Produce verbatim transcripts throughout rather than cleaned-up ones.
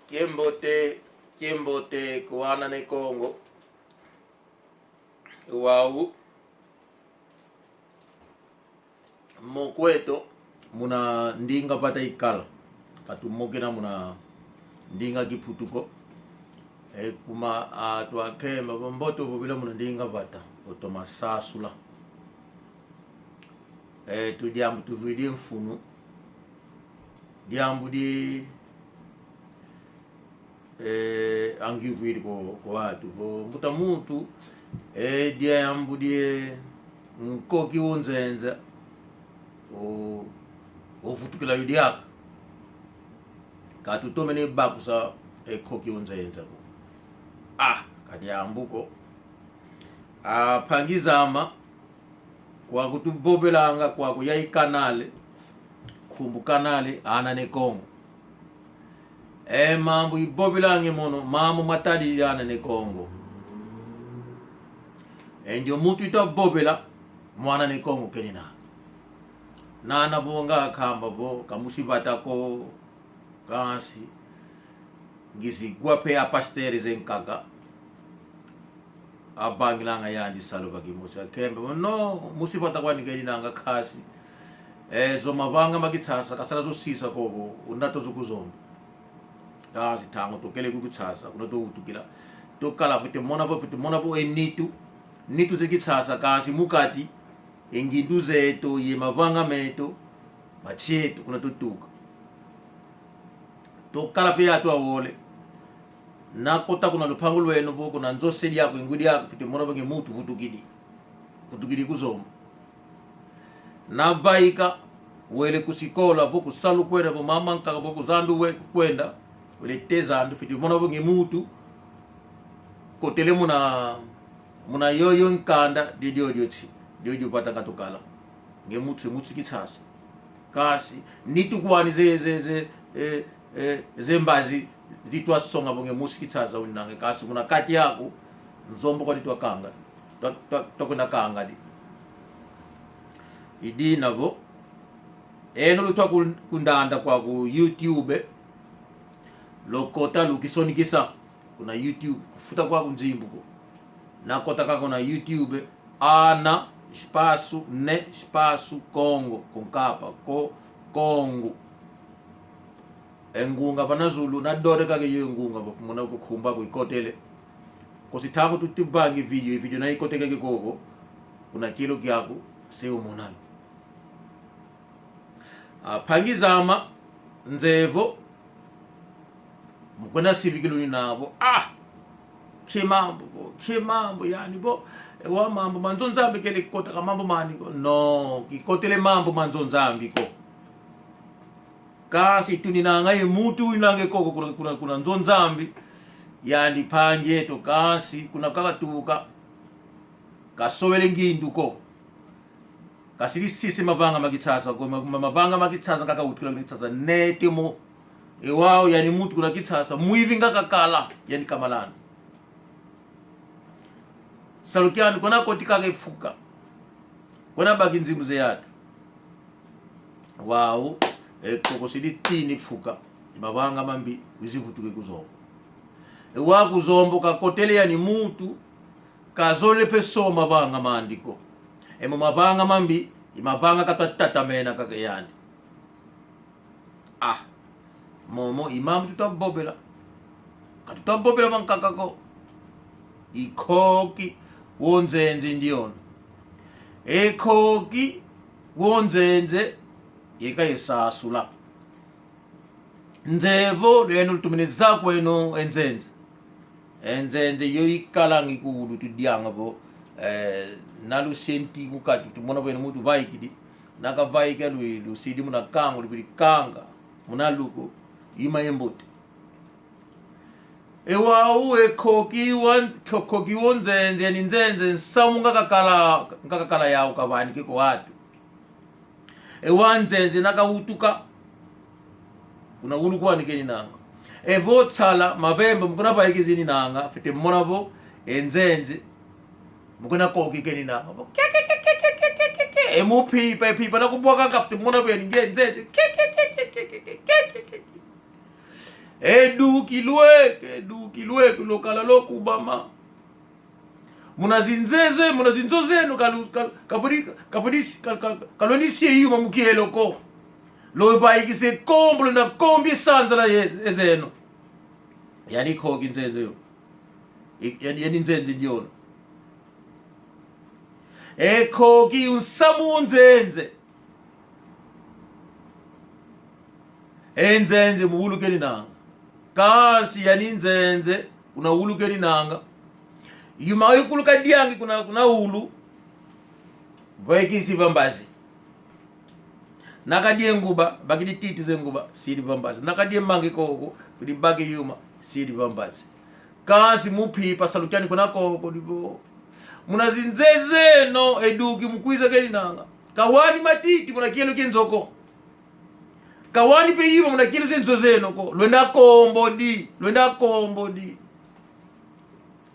Kiambote, kiambote kwa ana ne Kongo. Wau. Mokweto, muna ndinga vata ikala. Ka tumokena muna ndinga Kiputu ko. E kuma, a, twakemba vo mbote ovovela muna ndinga vata, vo toma sasula. E, tu diambu tuvwidi mfunu. Diambu di, e, angivwidi kwa, kwa atu. Vo mbuta muntu, e, diambu di, e, nkoki onzenza, o, ovutukila yo diaka. Ka tutomene bakusa, e, nkoki onzenza ko. Ah, ka diambu ko. A, mpangi zame, kwaku tuvovelanga kwaku ya i kanale, nkumbu kanale, Ana ne Kongo. E mambu ivovelanga mono, mambu matadidi Ana ne Kongo. E ndioyo muntu itavovela, mu Ana ne Kongo kenina. Nana vo ngakamba vo, ka musi vata ko, kansi, ngizigwa mpe a pasteur ze nkaka. Avangilanga yandi salu va kimosi. Akembe, no, musi vata kwani keninanga kansi. E, zo mavanga ma Kinshasa, kasala zo sisa koko, unda tozo kuzomba. Kansi ntangu tukele ku Kinshasa, kuna tuwutukila. Tukala fwete mona vo, fwete mona vo, e nitu. Nitu ze Kinshasa, kansi mu kati. E ngindu zeto, ye mavanga meto, matieto, kuna tutuka. Tukala mpe atu awole. Nakota kuna lupangu lweno vo, kuna nzo se diaku, e ngudi aku, fwete mona vo nge muntu vutukidi. Vutukidi kuzomba. Navaika, wele ku sikola, vo ku salu kwenda, vo mama nkaka, vo ku zandu we, kwenda, wele te zandu, fwete mona vo nge muntu, kotele muna, muna yoyo nkanda, diodio ti, diodio vata katukala. Nge muntu, muntu Kinshasa. Kansi, nitu kwani ze, ze, ze, e, e, ze mbazi, zitwasonga vo nge musi Kinshasa uninanga kansi muna kati aku, nzombo kwani twakanga, twa, twa, twakwenda kanga di. I dina vo, eno lutwa ku, kundanda kwaku YouTube, lukota lukisonikisa, kuna YouTube, kufuta kwaku nzimbu ko. Nakota kaka kuna YouTube, Ana, espaço, ne, espaço, Kongo, com capa, ko, Kongo. E ngunga vana zulu, nadore kaka yo ngunga, va kumona kukumba kuikotele. Kosi ntangu tutivangi video, e video na ikote kaka koko, kuna kielo kiaku, se umonanga. A, mpangi zame, nzevo, mukwenda sivikila uninavo. Ah! Ke mambu ko, ke mambu yani vo, e wa mambu ma nzo Nzambi kele kikota ka mambu mani ko. No, kikotele mambu ma nzo Nzambi ko. Kansi tuninanga ye muntu uninanga koko kuna, kuna, kuna nzo Nzambi. Yani mpangi eto kansi, kuna kakatuka. Kasowele ngindu ko. Kasidi sisi mavanga ma Kinshasa, ko ma, ma, mavanga ma Kinshasa, kaka utukila Kinshasa, nete mo. E wau, yani muntu kuna Kinshasa, mwivi nga kakala, yani kamalana. Salu kiani, kwena koti kaka e fuka. Kwena baki nzimbu ze atu. Wau, e koko sidi tini fuka. E mavanga mambi, wizi vutuki kuzombo. E wa kuzombo kakotele yani muntu, kazole mpe so mavanga mandi ko. E mo mavanga mambi, i mavanga katwa tatamena kaka yandi. Ah, momo i mambu tutavovela. Katutavovela mankaka ko. I nkoki wo nzenze ndioyo. E nkoki wo nzenze, yeka yesasula. Nzevo, lweno lutumene zaya kweno e nzenze. E nzenze yo ikalanga ikulu tudianga vo, eh, na lusenti kukati tumona vo eno muntu vaikidi, na kavaika lu, lusidi muna kangu, luvili kanga, muna luku, ima ye mbote. E wau e nkoki wa, nkoki wo nzenze, ni nzenze nsamu nga kakala, nga kakala yau kavanike kwa atu. E wa nzenze na kautuka. Kuna wulu kwani keninanga. E vo tsala, mavemba, mukuna vaiki zininanga, fwete mona vo, e nzenze. Mukuna nkoki keninanga. Vo, ke, ke, ke. E mu pipa, e pipa, na kubwaka ka fwete mona vo yani nge nzenze. Ke, ke, ke. Eduki lweke, eduki lweke, lwakala lwakubama. Muna zinzenze, muna zinzo zeno, kalu-, kal-, kavudi-, kavudisi-, kal-, kal-, kalwenisie yuma mu kielo ko. Lwavaikise kombo, lwenda kombi sanza la ye-, ezeno. Yani koki nzenze yo. I-, yani, yani nzenze ndiona. E koki unsamu nzenze. E nzenze mu ulu keninanga. Kansi yani nzenze, kuna ulu keninanga. Yuma ikulu kadiangi kuna, kuna ulu. Vaikisi vambazi. Nakadie nguba, bakidi titi ze nguba, sidi vambazi. Nakadie mangi koko, fidi baki yuma, sidi vambazi. Kansi mu mpimpa salu kiani kuna koko divo. Muna zinzenze zeno eduki mu kwiza keninanga. Kawani matiti muna kielo kie nzo ko. Kawani pe yuma muna kielo kie nzo zeno ko. Lwenda kombo di, lwenda kombo di.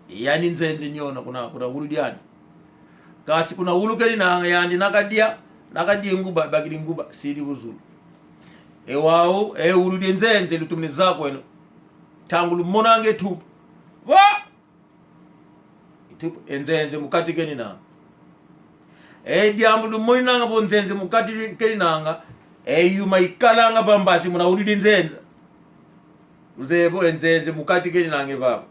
Yani nzenze ndiona kuna, kuna ulu diani. Kansi kuna ulu keninanga yandi nakadia, nakadie nguba, bakidi nguba, sidi uzulu. E wau, e ulu die nzenze lutumini zako eno. Ntangu lumonanga e tupu. Wa! E tupu, e nzenze mu kati keninanga. E diambu lumoninanga vo nzenze mu kati keninanga. E yuma ikalanga vambazi muna ulu die nzenze. Luzeye vo e nzenze mu kati keninanga e vava.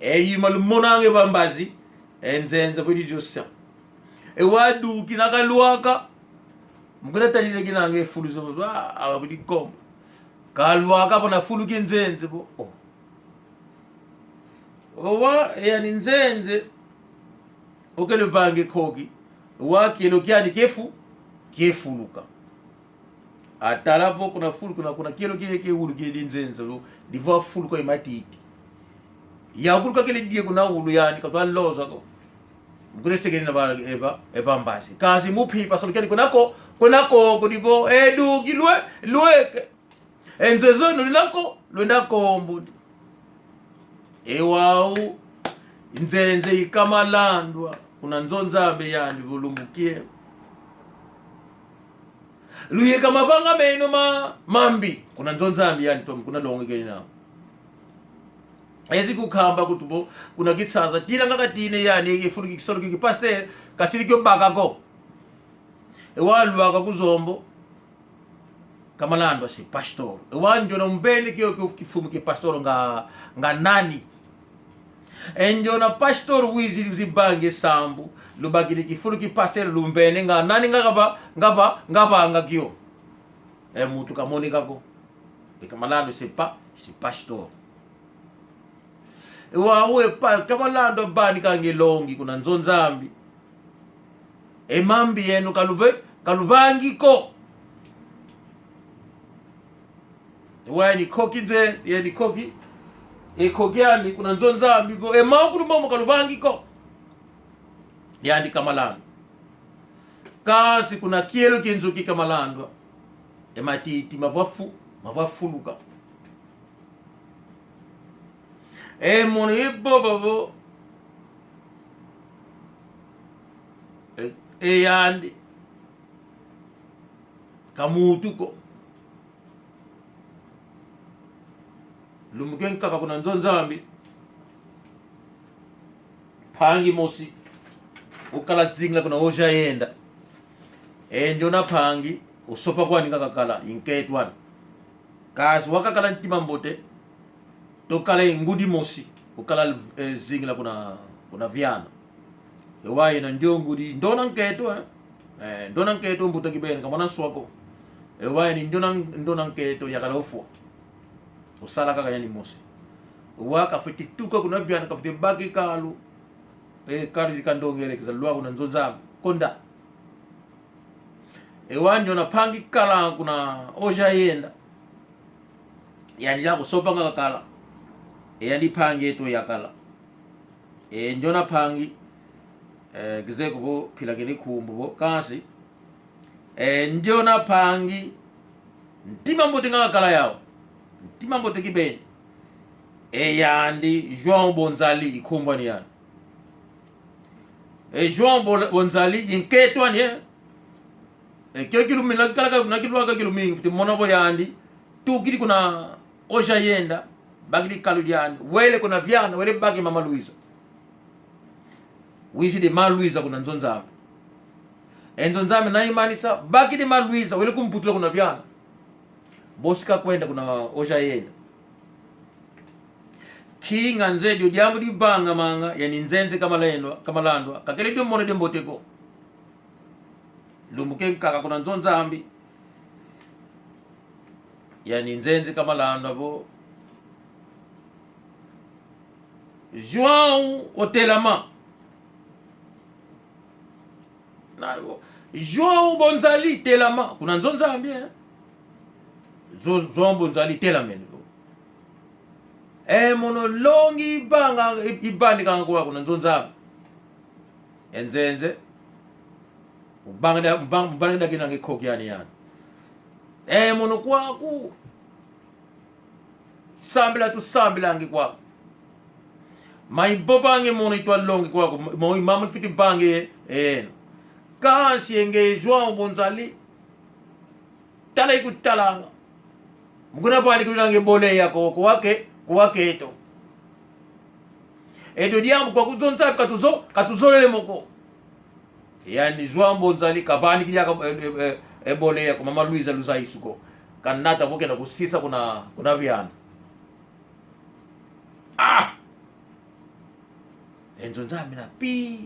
E yuma lumonanga e vambazi, e nzenze vo idi zosia. E waduki nakalwaka. Mukuna talile kinanga e fulu zo, ah, awa budi kombo. Kalwaka pana fulu kie nzenze vo, oh. Owa, e yani nzenze. Okele vange koki. Owa kielo kiani kefu-, kefuluka. Atala vo kuna fulu, kuna, kuna kielo kie, kie ulu kie di nzenze lo, divo afuluka e matiti. Yakuluka kele die kuna ulu yani, katwa loza ko. Mukule sekele na ba, e va, e vambazi. Kansi mu mpimpa salu kiani kuna ko, kuna ko, kudivo, e duki lwe, lweke. E nzenze no lwenda ko, lwenda kombo di. E wau, nzenze ikamalandwa, kuna nzo Nzambi yandi vulumbukie. Luyeka mavanga meno ma, mambi, kuna nzo Nzambi yandi tomo, kuna longo keninanga. Ezi kukamba kutubo, kuna Kinshasa, tila nga katine yani, e fulu ki kisolo ki pasteur, kasili kio baka ko. E walwaka ku Zombo, kamalandwa se pastor. E wa ndiona umbene kio, kio kifumu ki pastor nga, nga nani. E ndiona pastor wizi zibange sambu, lubakidi kifulu ki pastor lumbene nga nani nga kaba, nga ba, nga banga kio. E mutu kamonika ko. E kamalandwa se pa, se pastor. E wau e pa, kamalandwa bani kange longi kuna nzo Nzambi. E mambi yeno kalube-, kaluvangi ko. Wau yani koki nze, yani koki. E koki yani kuna nzo Nzambi ko. E maukulu momo kaluvangi ko. Yani kamalandwa. Kansi kuna kielo kie nzo ki kamalandwa. E matiti mavwa fu-, mavwa fuluka. E mono ye bobo bo. E, e yandi. Ka mutu ko. Lumbu kia nkaka kuna nzo Nzambi. Mpangi mosi. Ukala zingila kuna oja yenda. E ndiona mpangi. Usopa kwani kakakala. Inketwani. Kansi wakakala ntima mbote, tokala ye ngudi mosi, ukala, eh, zingila kuna, kuna Viana. E wau yena ndio ngudi, ndiona nketo, eh. Eh, ndiona nketo mbuta kibeni, kamona nswa ko. E wau yena ndiona, ndiona nketo yakala ufwa. Usala kaka yani mosi. Wau kafwete tuka kuna Viana, kafwete baki kalu. E, kalu zika ndongele, kiza lwa kuna nzo Nzambi. Konda. E wau ndiona mpangi kala kuna oja yenda. Yani yakusopa nga kakala. E yani mpangi eto yakala. E ndiona mpangi, eh, kizeye ko vo mpila kena nkumbu vo. Kansi. E ndiona mpangi. Ntima mbote nga kakala yau. Ntima mbote kibeni. E yandi João Bonzali ikumbu ani yani. E João Bo-, Bonzali, inketwani, eh. E kio kilumina, kala ka, na kilwaka kilumingi, fwete mona vo yandi. Tukidi kuna oja yenda, bakidi kalu diani, wele kuna Viana, wele baki Mama Luiza. Wizidi Mama Luiza kuna nzo Nzambi. E nzo Nzambi naimanisa, bakidi Mama Luiza, wele kumputula kuna Viana. Bosi kakwenda kuna oja yenda. Kinga nze dio diambu divangamanga, yani nzenze kamalandwa, kamalandwa, kakele dio mona diambote ko. Lumbu kiankaka kuna nzo Nzambi. Yani nzenze kamalandwa vo: João, otelama. Na vo: João Bonzali, telama. Kuna nzo Nzambi, eh? Zo-, João Bonzali, telamene vo. E mono longi ivanga, i-, ivanikanga kwa kuna nzo Nzambi. E nzenze. Ubanga da, ubang-, ubanga da kinanga e koki yani yani. E mono kwaku. Sambila tusambilangi kwaku. Mai vovangi mono itwa longi kwaku. Mo, mo imama fiti vangi, eh. Kansi e nge João Bonzali, tala ikutalanga. Mukuna vani kunange bole yako, kuwake, kuwaketo. Eto diambu kwaku nzo Nzambi katuzo-, katuzolele mo ko. Yani João Bonzali kavani kidiaka, eh, eh, eh, e bole yako, Mama Luiza Luzaisu ko. Kanata vo kena kusisa kuna, kuna Viana. Ah! E nzo Nzambi na pi.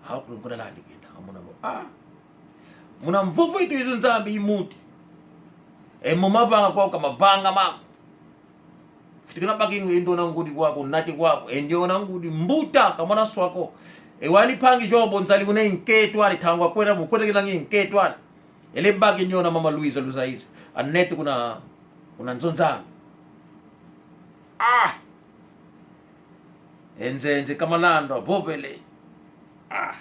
Au kuna, kuna landi kenda, kamona vo. Ah! Muna mvovo itu e nzo Nzambi imuti. E mo mavanga kwaku ka mavanga mako. Fiti kuna baki e ndiona ngudi kwaku, nati kwaku. E ndiona ngudi mbuta, kamona swa ko. E wani mpangi João Bonzali una nkento ani, ntangu akwenda, mukwenda kinange nkento ani. Ele baki ndiona Mama Luiza Luzaisu. Anete kuna, kuna nzo Nzambi. Ah! E nzenze kamalandwa, vovele. Ah!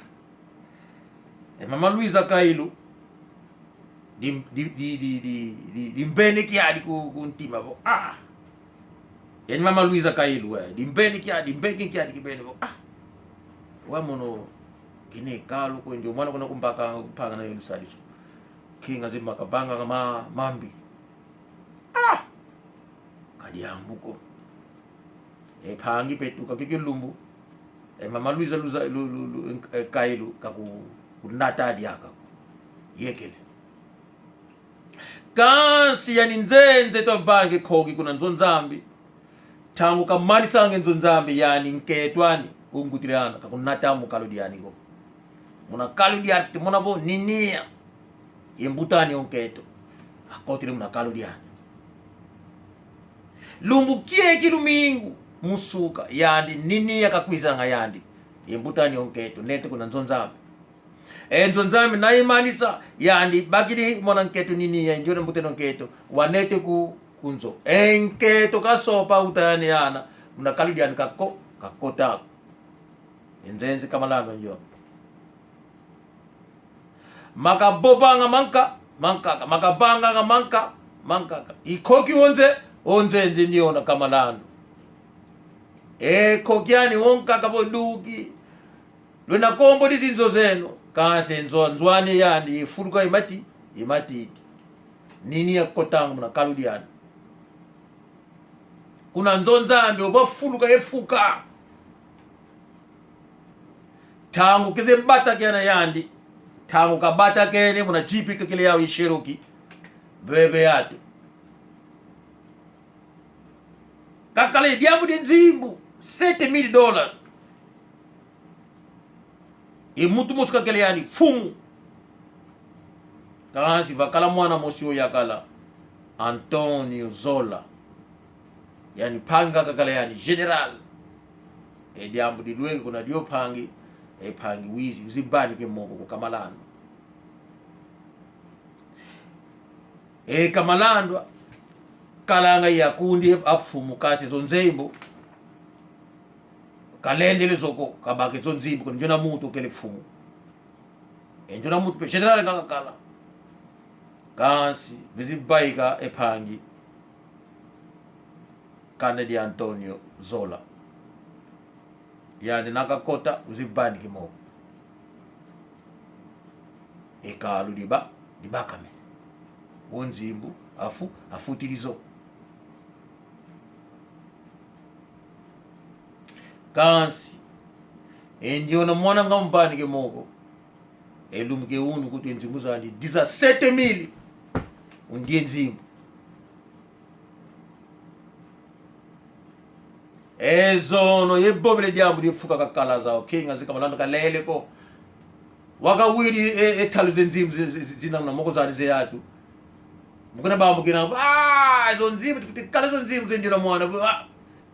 E Mama Luiza Kailu, di, di, di mbeni kiadi ku, ku ntima vo. Ah! Yani Mama Luiza Kailu, eh, di mbeni kiadi, di mbeni kiadi kibeni vo. Ah! Wa mono kine kalu ko, ndio mwana kuna kumbaka mpanga na yenu sadiso. Kinga zimaka vanga kama mambi. Ah! Ka diambu ko. E mpangi petu ka kiki lumbu. E Mama Luiza Luza, Lu-, Lu-, Lu-, e, Kailu, kaku-, kunata diaka. Yekele. Kansi yani nzenze twavange koki kuna nzo Nzambi. Ntangu kamanisange nzo Nzambi yani nkento ani, ungutile ana, kakunata mu kalu diani ko. Muna kalu diani fiti mona vo, Ninia. Ye mbuta ani o nkento. Akotele muna kalu diani. Lumbu kieki lumingu, musuka, yandi, Ninia kakwizanga yandi. Ye mbuta ani o nkento, nete kuna nzo Nzambi. E nzo Nzambi naimanisa, yandi bakidi mwana nkento Ninia, ndiona mbuta ani o nkento, wanete ku, ku nzo. E nkento kasopa uta yani ana, muna kalu diani kako-, kakota. E nzenze kamalandwa ndio. Makavovanga manka, mankaka, makavanganga manka, mankaka. I koki o nze-, o nzenze ndiona kamalandwa. E koki ani o nkaka vo duki. Lwenda kombodi zinzo zeno, kansi nzo, nzo ani yandi, ifuluka imati-, imatiti. Ninia kotanga muna kalu diani. Kuna nzo Nzambi, ova fuluka efuka. Ntangu keze batakena yandi. Ntangu kabatakene muna jipi kakele yau i Cherokee. Bebe yatu. Kakala diambu di nzimbu, sete mil dólares. E muntu mosi kakele yani mfumu. Kansi vakala mwana mosi o yakala Antonio Zola. Yani mpangi kakala yani general. E diambu dilweke kuna dio mpangi, e mpangi wizi, wizi vanik'e moko ku kamalandwa. E kamalandwa, kalanga ya kundi a mfumu kansi zo nzimbu. Kalendele zo ko, kabake zo nzimbu, ko ndiona muntu kele mfumu. E ndiona muntu pe general kakakala. Kansi, bizi vaika e mpangi. Kanda di Antonio Zola. Yandi na kakota, wizi vanik'e moko. E kalu diba, dibakame. O nzimbu, afu-, afutidi zo. Kansi, e ndiona mwana nga umpanike moko, e lumbu kia unu kutu e nzimbu zandi dix-sept mille. Undie nzimbu. E zono yevovele diambu diefuka kakala zau, kinga zi Kamalandwa kalele ko. Wakawidi e, e talu ze nzimbu zi, zi, zi, zina na moko zandi ze atu. Mukuna bambu kina, ah, zo nzimbu, tufwete kala zo nzimbu ze ndiona mwana, ah.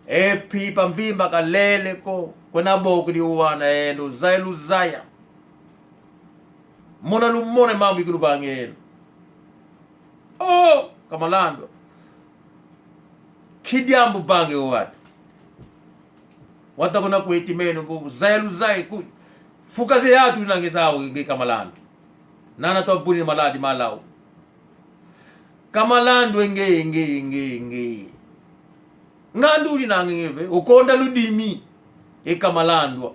E pipa mvimba kalele ko, kwena boko di wana endo, zaya luzaya. Mona lumona mambu ikuluvanga eno. Oh, Kamalandwa. Ki diambu vange o atu. Wata kuna kweti meno ko, zaya luzaya ku. Fuka ze atu nange zau nge Kamalandwa. Nana twa buni maladi malau. Kamalandwa nge, nge, nge, nge. Ngandu uli nange nge ve, ukonda ludimi. E Kamalandwa.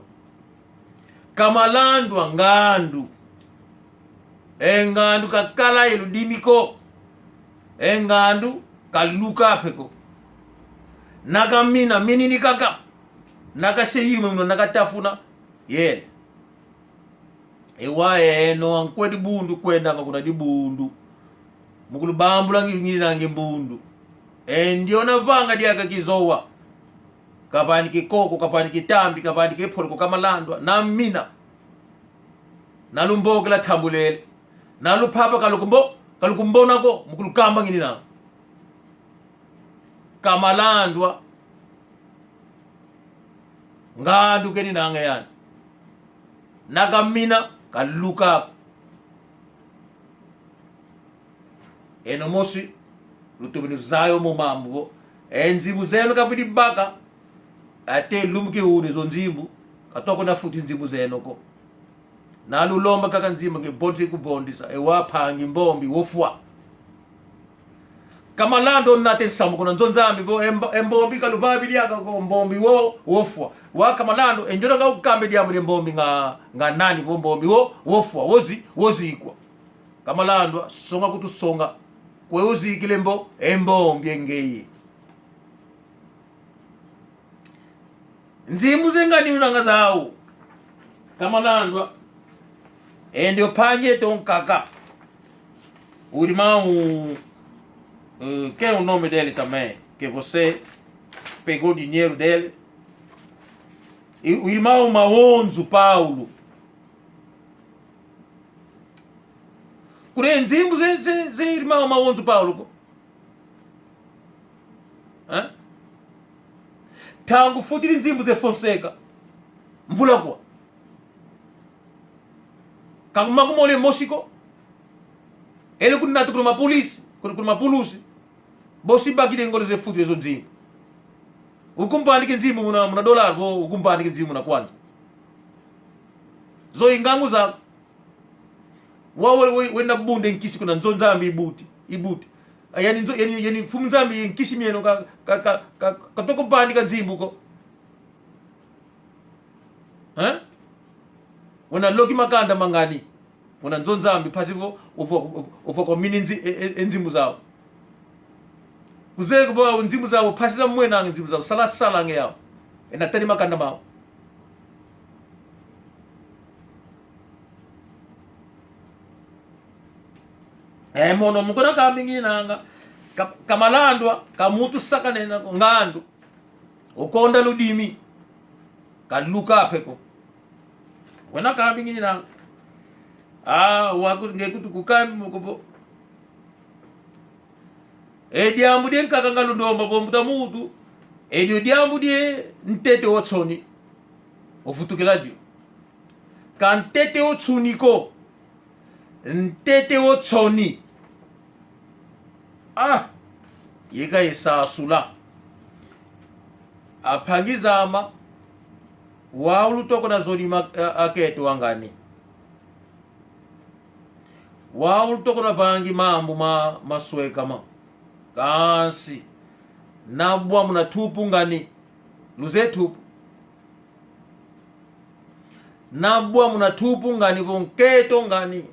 Kamalandwa ngandu. E ngandu kakala ye ludimi ko. E ngandu kaluka pe ko. Nakamina, minini kaka. Nakase yume muno, nakatafuna. Yele. Ewa eno, ankwe dibundu, kwendanga kuna dibundu. Mukulubambula ngi-, ngininange mbundu. E ndiona vanga diaka kizowa. Kavani ki koko, kavani ki tambi, kavani ki polo ko Kamalandwa. Na mina. Na lumbokela tambulele. Na lupapa kalukumbo-, kalukumbona ko, mukulukamba ngininanga. Kamalandwa. Ngandu keninanga yani. Nakamina, kaluka ko. Eno mosi, lutubinu zayo mo mambu bo. E nzimbu zeno kavwidi baka, ate lumbu ki unu zo nzimbu, katoko na futi nzimbu zeno ko. Na lulomba kaka nzimbu nge bondisa kubondisa, ewa mpangi mbombi wofwa. Kamalandwa nate nsamu kuna nzo Nzambi bo, e mbo-, e mbombi kaluvavili aka ko mbombi wo, wofwa. Wa Kamalandwa, e ndiona nga ukambe diambu die mbombi nga, nga nani vo mbombi wo, wofwa, wozi-, wozikwa. Kamalandwa, songa kutusonga. Kwe uzikile mbo-, e mbombi e ngeye. Nzimbu ze ngani unanga zau. Kamalandwa. E ndio mpangi eto nkaka. O irmão, eh, que é o nome dele também, que você pegou dinheiro dele. E o irmão Maonzo Paulo. Kule nzimbu ze, ze, ze irmão Maonzo Paulo ko. Eh? Ntangu futidi nzimbu ze Fonseca. Mvula kwa. Kakuma kumole mosi ko. Ele kunata kuna mapolisi, kuna, kuna mapulusi. Bosi bakidi ngolo ze futu ezo nzimbu. Ukumpandike nzimbu muna, muna dollar, bo ukumpandike nzimbu muna kwanza. Zo i ngangu za. Wa, wa, wa, wena bunde nkisi kuna nzo Nzambi ibuti, ibuti. Ah, yani nzo, yani, yani Mfumu Nzambi nkisi mieno ka, ka, ka, ka, katoko mpandika nzimbu ko. Eh? Wena loki makanda mangani. Wena nzo Nzambi, mpasi vo, ufo, ufo, ufo kwa mini nzi-, e, e, e nzimbu zau. Kuzeye kuba nzimbu zau, mpasi za mwenange nzimbu zau, sala, salange yau. Ena tali makanda mau. E mono mukuna kambi ngininanga. Ka-, Kamalandwa, ka muntu sakanena ko ngandu. Ukonda ludimi. Kaluka pe ko. Wena kambi ngininanga. Ah, waku nge kutu kukambi mukubo. E diambu die nkaka nga lundomba bo mbuta muntu. E dio diambu die ntete o nsoni. Ovutukila dio. Ka ntete o nsuni ko. Ntete o nsoni. Ah! Yeka yesasula. Ampangi zama. Wau lutoko na zoni ma-, a-, akento angani. Wau lutoko na vangi mambu ma, masweka ma. Kansi. Nabwa muna tupu ngani. Luze tupu. Nabwa muna tupu ngani vo nkento ngani.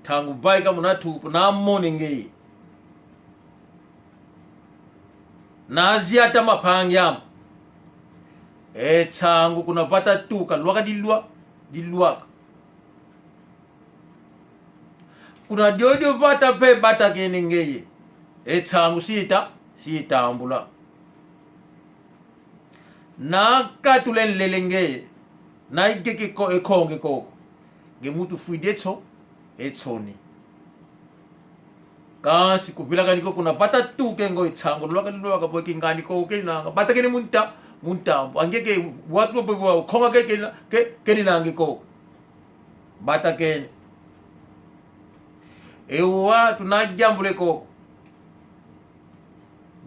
Ntangu vaika muna tupu, namone ngeye. Naziata mapangi ama. E nsangu kuna vata tuka, lwaka dilwa, dilwaka. Kuna diodio vata mpe batakene ngeye. E nsangu sita, sitambula. Nakatule nlele ngeye. Naigeke ko, e konge koko. Nge muntu fwidi e nso, e nsoni. Kansi kuvilakani ko kuna vata tuke ngo e nsangu lwaka lwaka bwe kingani ko keninanga. Batakene mu nta, mu ntambu. Angeke watu bwe bwe konga ke, ke, ke, keninange ko. Batakene. E watu nayambule koko.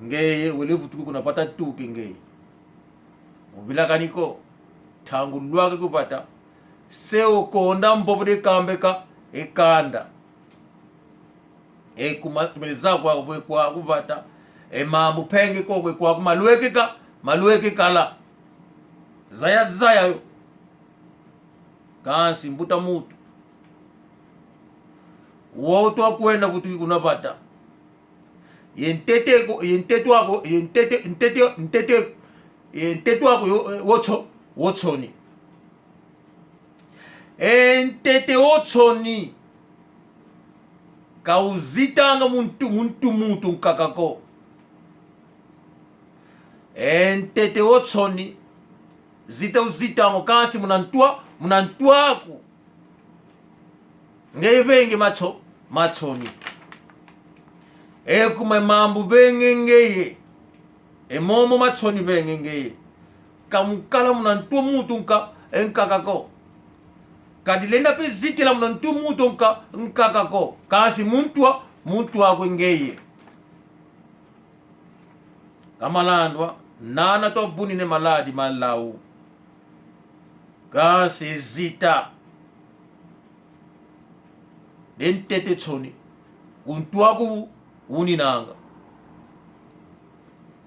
Ngeye wele vutuki kuna vata tuke ngeye. Kuvilakani ko, ntangu lwaka ku vata, se okonda mbobo de kambeka e kanda. E kuma tumene za kwa, kwa, kwa ku vata, e mambu mpenge ko, kwa, kwa kuma lweke ka, malweke kala. Zaya, zaya yo. Kansi mbuta muntu. Wo twa kwenda vutuki kuna vata. Ye ntete ko, ye ntete wako, ye ntete, ntete, ntete, ye ntete wako yo, eh, wo nso, wo nsoni. E ntete wo nsoni. Ka uzitanga muntu, muntu, muntu nkaka ko. E ntete wo nsoni. Zita uzitanga kansi muna ntu a, muna ntu aku. Ngeye venge manso, mansoni. E kuma e mambu venge ngeye. E momo mansoni venge ngeye. Ka mukala muna ntu a muntu nka, e nkaka ko. Kadi lenda mpe zitila muna ntu a muntu nka, nkaka ko. Kansi mu ntu a, mu ntu aku ngeye. Kamalandwa, nana tuvunine maladi malau. Kansi zita. De ntete nsoni. Ku ntu aku uninanga.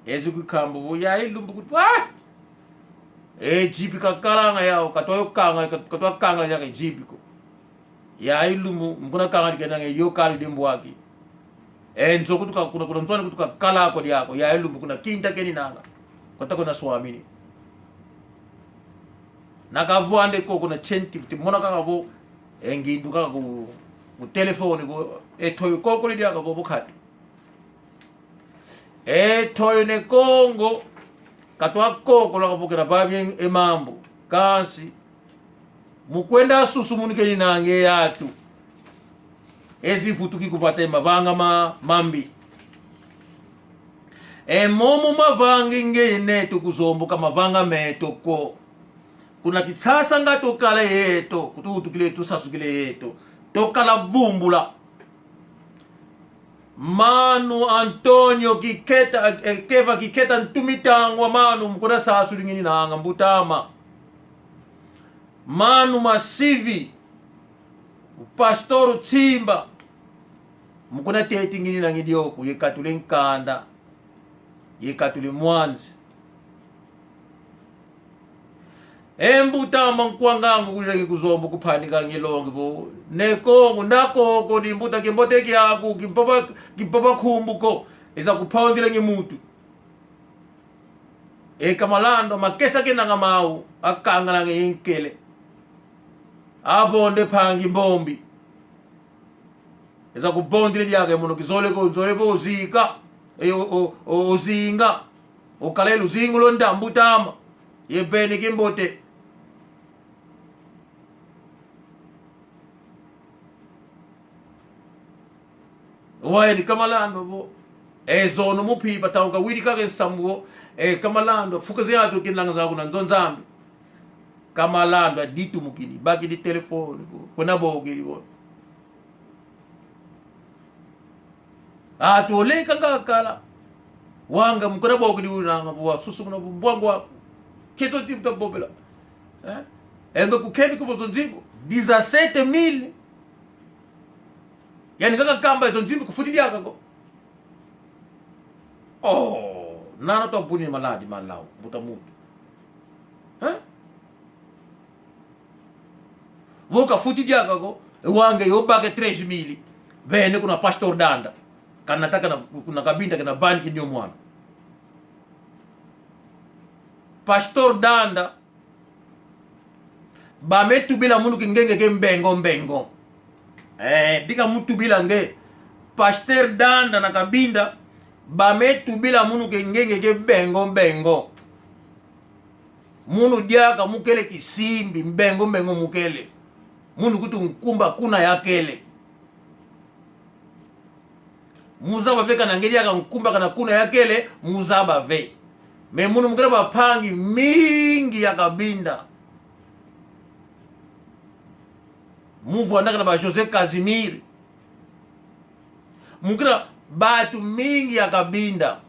Ezi kukamba vo, yayi lumbu kutu, ah! E jipi kakalanga yau, katwa yo kanga, kat-, katwa kanga yaka jipi ko. Yayi lumbu, mu kuna kanga dikenanga yo kali de mbwaki. E nzo kutu ka, kuna, kuna nzo kutu kakala ko diako, yayi lumbu kuna kinta keninanga. Kota kuna swamini. Nakavwande ko kuna chenti, ti mona kaka vo, e ngindu kaka ku, ku telefone ko, e toyo kokole diaka vo bukati. E toyo ne Kongo, katwa kokola kavukila vavye e mambu, kansi, mu kwenda susu munikeni nange yatu. Ezi vutuki ku vata e mavanga ma, mambi. E momo mavangi ngeye neto ku Zombo ka mavanga meto ko. Kuna Kinshasa nga tokala yeto, kututukile tusasukile yeto. Tokala vumbula. Manu Antonio Kiketa, eh, Keva Kiketa Ntumitangwa, manu mukuna sasuli ngininanga mbut'ama. Manu Masivi, Pastor Tsimba, mukuna teti ngininanga dioku, ye katule nkanda, ye katule mwanzi. E mbut'ama nkwanga ngu kulilenge ku Zombo kupanika nge longi vo. Ne Kongo, nda koko ni mbuta kimbote kiaku, kimpova, kimpova nkumbu ko. Eza kupondila nge mutu. E kamalandwa, makesa kenanga mau, akangalanga ye nkele. Avonde mpangi mbombi. Eza kubondile diaka e mono kizole ko, nzole vo ozika. E o, o, o, ozinga. Okala e luzingu lwa nda mbut'ama. Ye vene kimbote. Wayi ni kamalandwa vo. E zono mu mpimpa tauka wili kaka e nsamu vo. E kamalandwa, fuka ze atu kinanga za kuna nzo Nzambi. Kamalandwa ditumukini, bakidi telefone vo. Kuna bokili vo. Atu oleka nga kala. Wanga mukuna bokidi unanga vo wasusumuna vo mbwangu waku. Keto nzimbu tavovela. Eh? E nga kukeni kubo zo nzimbu. Dezasete mil. Yani kaka kamba ezo nzimbu kufuti diaka ko. Oh, nana tuvuni maladi malau, mbuta muntu. Eh? Vo kafuti diaka ko, e wanga yo bake três mil. Vene kuna Pastor Danda. Kanata kana, kuna kabinda kana vani kinyo mwana. Pastor Danda, bametubila munu ke ngenge ke mbengo mbengo. Eh, bika mutubila nge. Pastor Danda na Kabinda, bametubila munu ke ngenge ke mbengo mbengo. Munu diaka mukele kisimbi, mbengo mbengo mukele. Munu kutu nkumba kuna yakele. Muzaba ve kana nge diaka nkumba kana kuna yakele, muzaba ve. Mais munu mukele bampangi mingi ya Kabinda. Muvwandaka na ba José Casimir. Mukele bantu mingi ya Kabinda.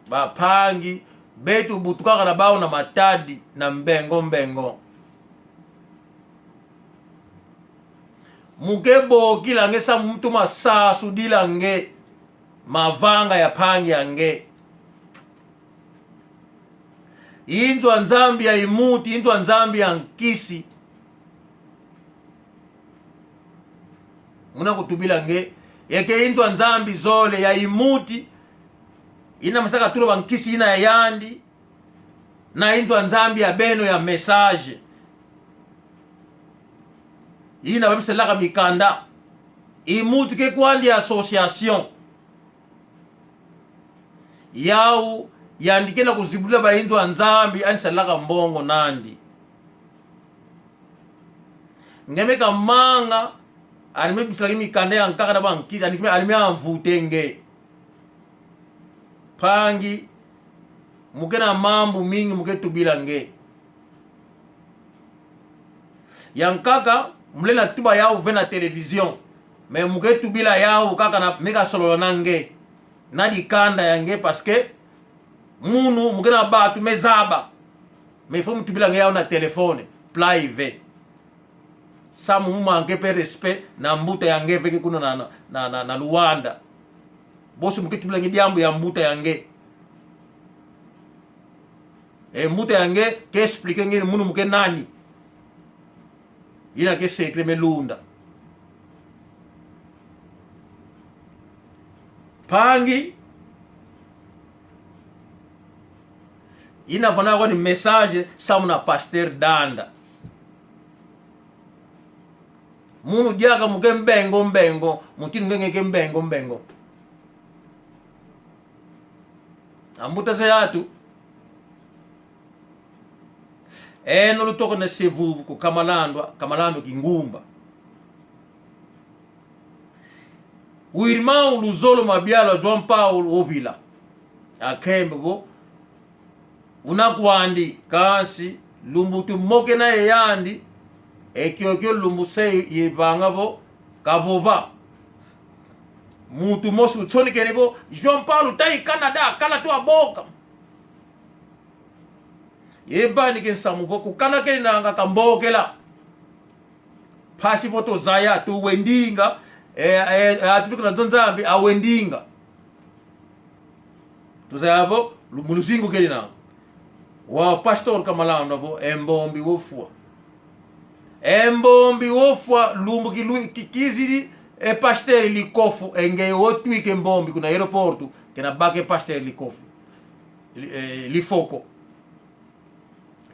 Bampangi, beto butukaka na bau na Matadi, na mbengo mbengo. Muke bokila nge samu muntu masasudila nge mavanga ya mpangi ya nge. Inzo a Nzambi ya imuti, inzo a Nzambi ya nkisi. Muna kutubila nge, yeke inzo a Nzambi zole ya imuti, ina masaka tula bankisi ina ya yandi, na inzo a Nzambi ya beno ya message. Ina bamisalaka mikanda. Imuti ke kwandi association. Yau, yandi ke na kuzibula ba inzo a Nzambi, ani salaka mbongo nandi. Nge me kamanga, ani me bisila nge mikanda ya nkaka na bankisi, ani me, ani me anvute nge. Mpangi, muke na mambu mingi muke tubila nge. Ya nkaka, mule na tuba yau ve na télévision. Mais muke tubila yau kaka na meka solola na nge. Na dikanda ya nge parce que munu muke na bantu me zaba. Mais faut mutubila nge yau na téléphone, privé. Samu mu manquer pe respect na mbuta ya nge veke kuna na, na, na, na, na Luanda. Bosi muke tubila nge diambu ya mbuta ya nge. E mbuta ya nge ke expliquer nge munu muke nani. Ina ke secret me lunda. Mpangi, ina vana kwani message samu na Pasteur Danda. Munu diaka muke mbengo mbengo, mutindu nge ke mbengo mbengo. Ambuta se atu. Eno lutoko na sevuvu ku Kamalandwa, Kamalandwa Kingumba. Irmão Luzolo Mabiala João Paulo Ovila. Akembe vo una kwandi, kansi lumbu tumokena ye yandi, e kiokio lumbu se yevanga vo kavova. Muntu mosi utsonekene vo, João Paulo tai Canada, kala tu aboka. Yevanike nsamu vo kukala kenanga kambokela. Mpasi vo tuzaya, tuwe ndinga, e, e, e, atupika na nzo Nzambi, awe ndinga. Tuzaya vo, lu-, mu luzingu keli na. Wa pastor Kamalanda vo, e mbombi wofwa. E mbombi wofwa, lumbu kilu-, ki-, kizidi, e pasteur Likofu, e nge wotwike mbombi kuna aeroporto, kena baka e pasteur Likofu. Li-, e, Lifoko.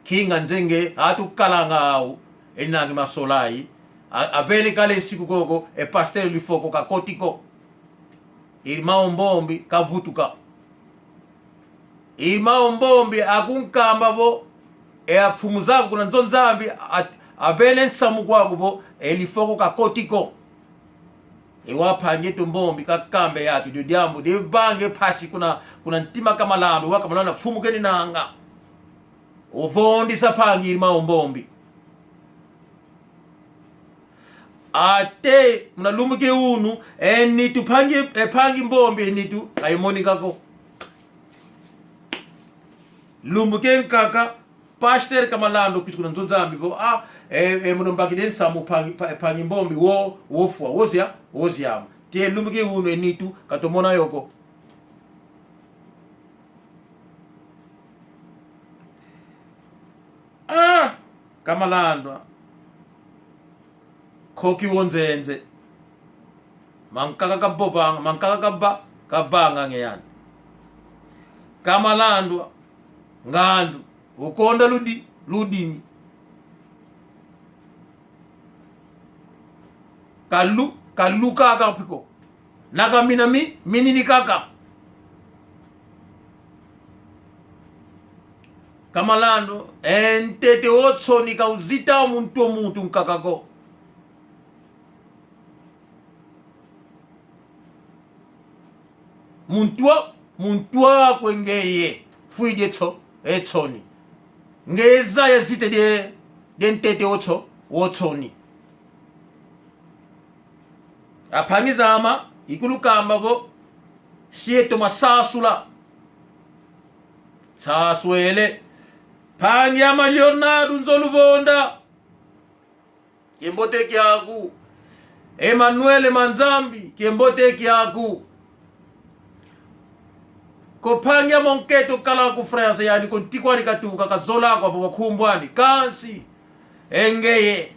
Kinga nzenge, atu kalanga au, enangi masolai, a-, avele kala e siku koko, e pasteur Lifoko kakoti ko. Irmão Mbombi kavutuka. Irmão Mbombi akunkamba vo, e amfumu zaku kuna nzo Nzambi, a-, avele nsamu kwaku vo, e Lifoko kakoti ko. E wa mpangi eto Mbombi kakamba e atu dio diambu, divange mpasi kuna, kuna ntima Kamalanda, wa Kamalanda mfumu keni nanga. Ovondisa mpangi Irmão Mbombi. Ate muna lumbu kia unu, e nitu mpangi, e mpangi Mbombi e nitu, kaimonika ko. Lumbu kia nkaka, pasteur Kamalanda kwiza kuna nzo Nzambi vo, ah, e, e, muna mbakidi e nsamu mpangi, mpa-, mpangi Mbombi, wo, wofwa, wozia, woziama. Te lumbu kia unu e nitu, katomona yo ko. Ah, Kamalandwa. Koki wonzenze. Mankaka kavovanga, mankaka kava, kavanga nge yani. Kamalandwa, ngandu, ukonda ludi, ludimi. Kalu, kalu kaka piko. Na kamina mi, minini kaka. Kamalandwa, e ntete o nsoni ka uzita muntu o muntu nkaka ko. Muntu wa, muntu wakwe ngeye, fwidi e nso-, e nsoni. Ngeye zaya zite die, die ntete o nso-, o nsoni. Ampangi zame, ikulukamba vo, si eto masasula. Saswele. Mpangi ame Leonardo Nzolu Vonda. Kiambote kiaku. Emmanuel Manzambi, kiambote kiaku. Ko mpangi ame nkento kala ku France, yani ko ntikwani katuka, kazola kwa baba kumbwani. Kansi, e ngeye.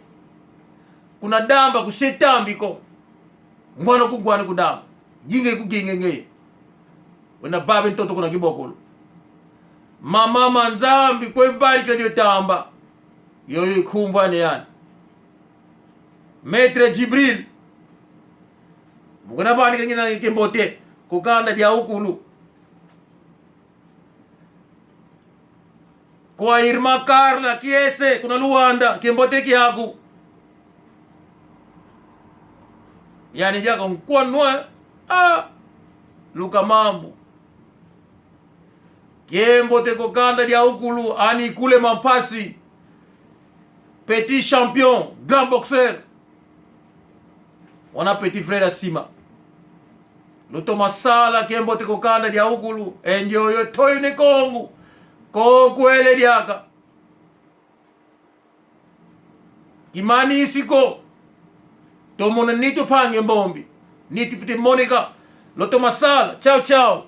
Kuna damba, kusetambi ko. Ngwana kungwana kudamba. Yinge kuginge ngeye. Wena babe ntoto kuna kibokolo. Mama Manzambi, kwe bali kile dio tamba. Yoyo ikumbwa ne yani. Maître Djibril. Mukuna bani kengina kiambote. Ku kanda dia ukulu. Kwa irmã Carla Kiese, kuna Luanda, kiambote kiaku. Yani diaka nkwa nwe, ah, Luka Mambu. Kiambote ku kanda dia ukulu, ani kule mapasi. Petit champion, grand boxeur. Wana petit frère Sima. Lutoma sala kiambote ku kanda dia ukulu, e ndioyo Toyo Ne Kongo. Ko kwele diaka. Kimanisi ko. Tomona nitu mpangi mbombi. Nitu fwete moneka. Lutoma sala. Tchau, tchau.